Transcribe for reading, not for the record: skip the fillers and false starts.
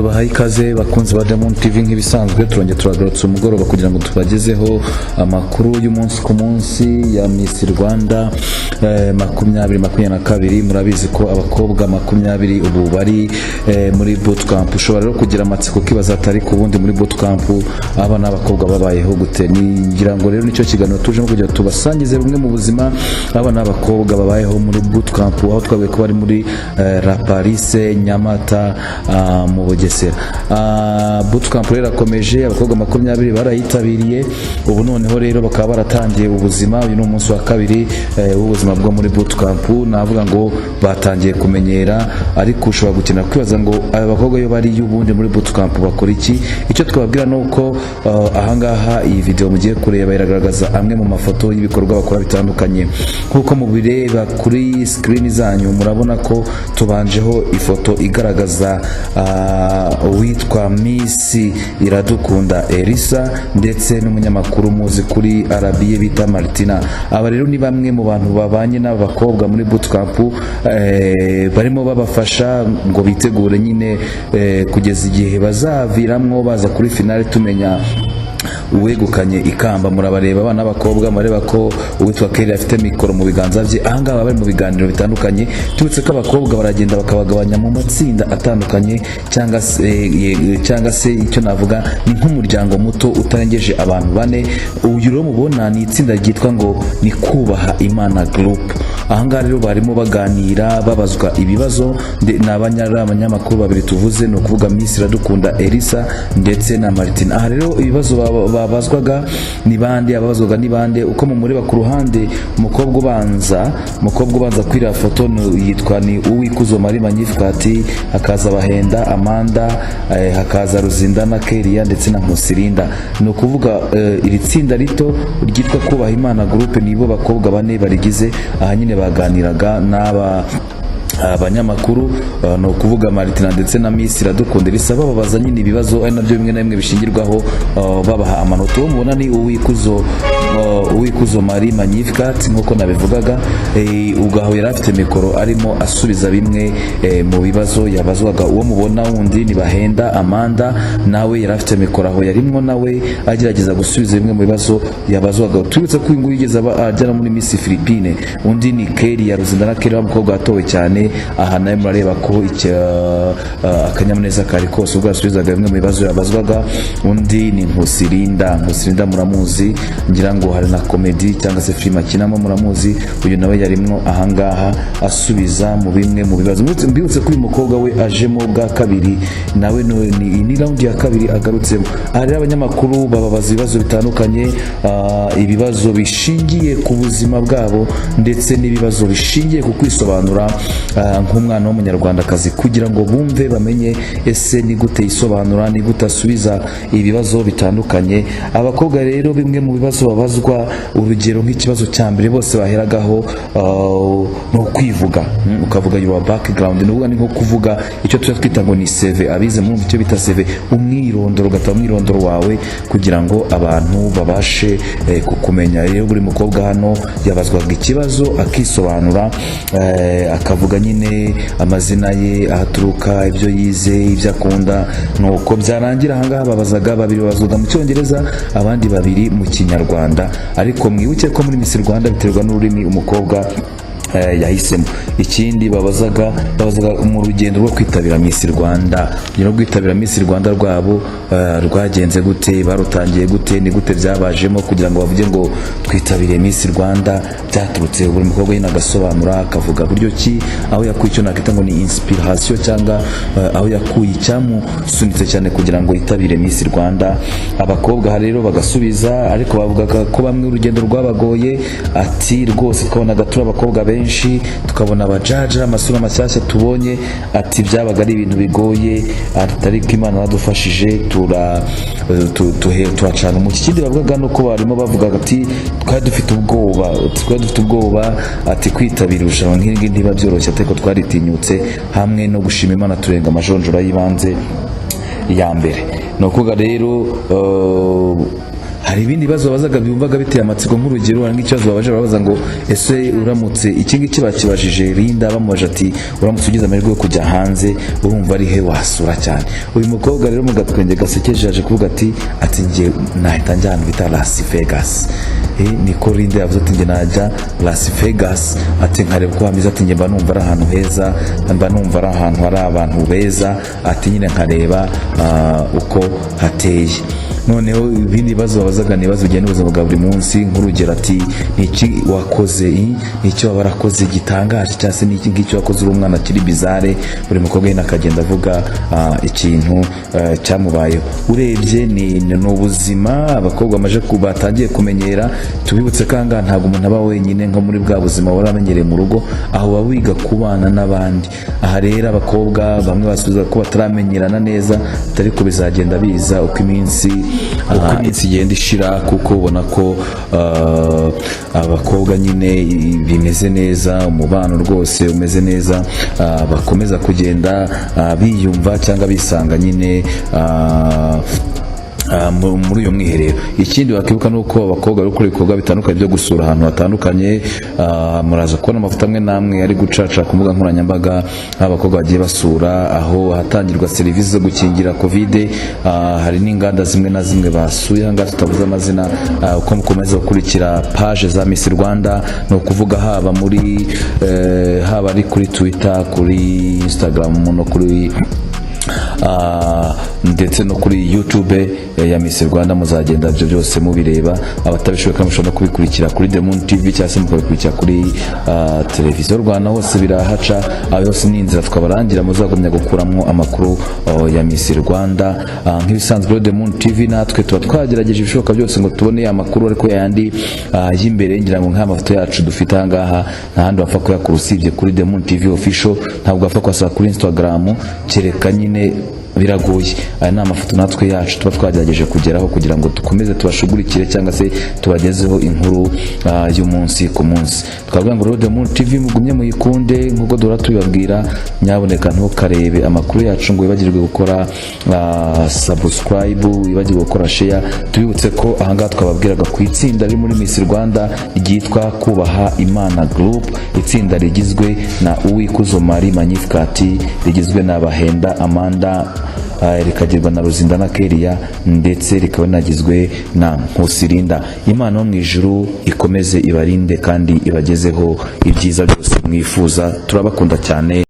Tubahaye ikaze, bakunzi ba Diamond TV. Nk'ibisanzwe turongera turagarutse umugoroba kugira ngo tubagezeho amakuru y'umunsi ku munsi ya Miss Rwanda 2022. Murabizi ko abakobwa 20 ubu bari muri bootcamp. Ushobora rero kugira amatsiko ukibaza atari ku bundi muri bootcamp aba n'abakobwa babayeho gute? Ngira ngo rero nicyo kiganiro tujemo kugira ngo tubasangize bumwe mu buzima aba n'abakobwa babayeho muri bootcamp, aho twabaye ko bari muri La Palisse Nyamata, mu Bugesera. Bootcamp rero irakomeje, abakobwa 20 barayitabiriye. Ubu noneho rero bakaba baratangiye ubuzima. Uyu ni umunsi wa kabiri w'ubuzima bwo muri bootcamp. Navuga ngo batangiye kumenyera, ariko ushobora gukenera kwibaza ngo aba bakobwa iyo bari ubundi muri bootcamp bakora iki? Icyo twababwira ni uko ahangaha iyi video mugiye kureba iragaragaza amwe mu mafoto y'ibikorwa bakora bitandukanye. Nk'uko mubireba kuri screen zanyu, murabona ko tubanjeho ifoto igaragaza uwitwa Miss Iradukunda Elsa ndetse n'umunyamakuru muzi kuri RBA bita Martina. Aba rero ni bamwe mu bantu babanye n'aba bakobwa muri bootcamp, barimo babafasha ngo bitegure nyine kugeza igihe bazaviramwo baza kuri finale, tumenya uwegukanye ikamba. Murabareba abana b'abakobwa, murareba ko uwitwa Kelly afite mikoro mu biganza bye. Ahangaha bari mu biganiro bitandukanye. Turetse ko abakobwa baragenda bakabagabanya mu matsinda atandukanye, cyangwa se icyo navuga ni nk'umuryango muto utarengeje abantu bane. Uyu rero mubona ni itsinda ryitwa ngo ni Kubaha Imana Group. Ahangaha rero barimo baganira, babazwa ibibazo ni abanyamakuru babiri tuvuze, ni ukuvuga Miss Iradukunda Elsa ndetse na Martin. Aha rero ibibazo babazwaga ni bande? Ababazwaga ni bande? Uko mumureba ku ruhande, umukobwa ubanza kuri iriya foto yitwa ni Uwikuzo Marie Magnificat, hakaza Bahenda Amanda, hakaza Ruzindana Keria ndetse na Nkusirinda. Ni ukuvuga iri tsinda rito ryitwa Kubaha Imana Group nibo bakobwa bane barigize. Aha nyine baganiraga n'aba abanyamakuru, ni ukuvuga Martina ndetse na Miss Iradukunda Elsa, bababaza nyine ibibazo, ari nabyo bimwe na bimwe bishingirwaho babaha amanota. Uwo mubona ni Uwikuzo Marie Magnificat nk'uko nabivugaga. Ubwo aho yari afite mikoro arimo asubiza bimwe mu bibazo yabazwaga. Uwo mubona wundi ni Bahenda Amanda, nawe yari afite mikoro, aho yarimwo nawe agerageza gusubiza bimwe mu bibazo yabazwaga. Tubibutse ko uyu nguyu yigeze aba agera muri Miss Philippine. Undi ni Kelly ya Ruzindana Kelly, wa mukobwa watowe cyane. Aha nawe murareba ko akanyamuneza kari kose ubwo yasubizaga bimwe mu bibazo yabazwaga. Undi ni Nkusirinda. Nkusirinda muramuzi, ngira ngo hari na comedy cyangwa se filime akinamo, muramuzi. Uyu nawe yarimwo ahangaha asubiza mu bimwe mu bibazo. Mbibutse ko uyu mukobwa we ajemo bwa kabiri, nawe ni round ya kabiri agarutsemo. Aha rero abanyamakuru bababaza ibibazo bitandukanye, ibibazo bishingiye ku buzima bwabo ndetse n'ibibazo bishingiye ku kwisobanura nk'umwana w'umunyarwandakazi, kugira ngo bumve, bamenye ese ni gute yisobanura, ni gute asubiza ibibazo bitandukanye. Abakobwa rero bimwe mu bibazo babazwa, urugero nk'ikibazo cya mbere bose baheragaho ni ukwivuga. Ukavuga your background, ni ukuvuga ni nko kuvuga icyo tuba twita ngo ni CV. Abize murumva icyo bita CV, umwirondoro, ugataba umwirondoro wawe kugira ngo abantu babashe kukumenya. Rero buri mukobwa hano yabazwaga ikibazo akisobanura, akavuga nyine amazina ye, aho aturuka, ibyo yize, ibyo akunda. Nuko byarangira ahangaha babazaga babiri babazwaga mu Cyongereza, abandi babiri mu Kinyarwanda. Ariko mwibuke ko muri Miss Rwanda biterwa n'ururimi umukobwa yahisemo. Ikindi babazaga mu rugendo rwo kwitabira Miss Rwanda, urugendo rwo kwitabira Miss Rwanda rwabo rwagenze gute, barutangiye gute, ni gute byabajemo kugira ngo bavuge ngo twitabiriye Miss Rwanda, byaturutse. Buri mukobwa nyine agasobanura, akavuga buryo ki aho yakuye icyo nakita ngo ni inspiration, cyangwa aho yakuye icyamusunitse cyane kugira ngo yitabire Miss Rwanda. Abakobwa aha rero bagasubiza, ariko bavugaga ko bamwe urugendo rwabagoye, ati rwose twabonaga turi abakobwa benshi, tukabona abajaja amasura mashyashya tubonye, ati byabaga ari ibintu bigoye, ati ariko Imana yaradufashije tuhacana umucyo. Ikindi bavugaga ni uko barimo bavugaga ati twari dufite ubwoba, twari dufite ubwoba, ati kwitabira irushanwa nk'iri ngiri ntiba byoroshye, ariko twaritinyutse hamwe no gushima Imana turenga amajonjora y'ibanze ya mbere. Ni ukuvuga rero Hari ibindi bibazo babazaga bumvaga biteye amatsiko. Nk'urugero, hari nk'ikibazo babaje, barabaza ngo: "Ese uramutse", iki ngiki bakibajije Linda, bamubaje ati: "Uramutse ugize amahirwe yo kujya hanze, urumva ari he wasura cyane?" Uyu mukobwa rero mu gatwenge gasekeje yaje kuvuga ati: "Njye nahita njya ahantu bita Las Vegas." Niko Linda yavuze ati: "Njye najya Las Vegas", ati: "Nkareba uko hameze", ati: "Njye mba numva ari ahantu heza, mba numva ari ahantu hari abantu beza", ati: "Nyine nkareba uko hateye." Noneho ibindi bibazo babazaga ni ibibazo bijyanye n'ubuzima bwa buri munsi. Nk'urugero, ati: "Ni iki wakoze, ni iki waba warakoze gitangaje, cyangwa se ni iki ngiki wakoze uri umwana kiri bizarre?" Buri mukobwa nyine akagenda avuga ikintu cyamubayeho. Urebye ni ubuzima abakobwa bamaze batangiye kumenyera. Tubibutse ko ahangaha ntabwo umuntu aba wenyine nko muri bwa buzima wari amenyereye mu rugo, aho uba wiga kubana n'abandi. Aha rero abakobwa bamwe basubiza ko bataramenyerana neza, ariko bizagenda biza uko iminsi igenda ishira, kuko ubona ko abakobwa nyine bimeze neza, umubano rwose umeze neza, bakomeza kugenda biyumva cyangwa bisanga nyine muri uyu mwiherero. Ikindi wakibuka ni uko abakobwa bari gukora ibikorwa bitandukanye byo gusura ahantu hatandukanye. Muraza kubona amafoto amwe n'amwe ari gucaca ku mbuga nkoranyambaga, aho abakobwa bagiye basura aho ahatangirwa serivisi zo gukingira COVID. Hari n'inganda zimwe na zimwe basuye ahangaha tutavuze amazina. Uko mukomeza gukurikira page za Miss Rwanda, ni ukuvuga haba muri haba ari kuri Twitter, kuri Instagram, no kuri ndetse no kuri YouTube ya Miss Rwanda, muzagenda ibyo byose mubireba. Abatabishoboye kandi mushobora no kubikurikira kuri The Moon TV cyangwa se mukabikurikira kuri televiziyo Rwanda, hose birahaca. Aho yose ni inzira twabarangira muzagumya gukuramo amakuru ya Miss Rwanda. Nk'ibisanzwe rero, The Moon TV natwe tuba twagerageje ibishoboka byose ngo tubone amakuru, ariko yandi y'imbere, ngira ngo nk'amafoto yacu dufite aha ngaha nta handi wapfa kuyakura usibye kuri The Moon TV Official. Ntabwo wapfa kuyasaba kuri Instagram, kereka nyine biragoye. Aya ni amafoto natwe yacu tuba twagerageje kugeraho kugira ngo dukomeze tubashugurikire cyangwa se tubagezeho inkuru y'umunsi ku munsi. Twavuga ngo rero The Moon TV mugumye muyikunde nk'uko duhora tubibabwira. Nyaboneka ntukarebe amakuru yacu ngo wibagirwe gukora subscribe, wibagirwe gukora share. Tubibutse ko ahangaha twababwiraga ku itsinda riri muri Miss Rwanda ryitwa Kubaha Imana Group, itsinda rigizwe na Uwikuzo Marie Magnificat, rigizwe na Bahenda Amanda, rikagirwa na Ruzindana Keria, ndetse rikaba rinagizwe na Nkusirinda. Imana yo mu ijuru ikomeze ibarinde kandi ibagezeho ibyiza byose mwifuza. Turabakunda cyane.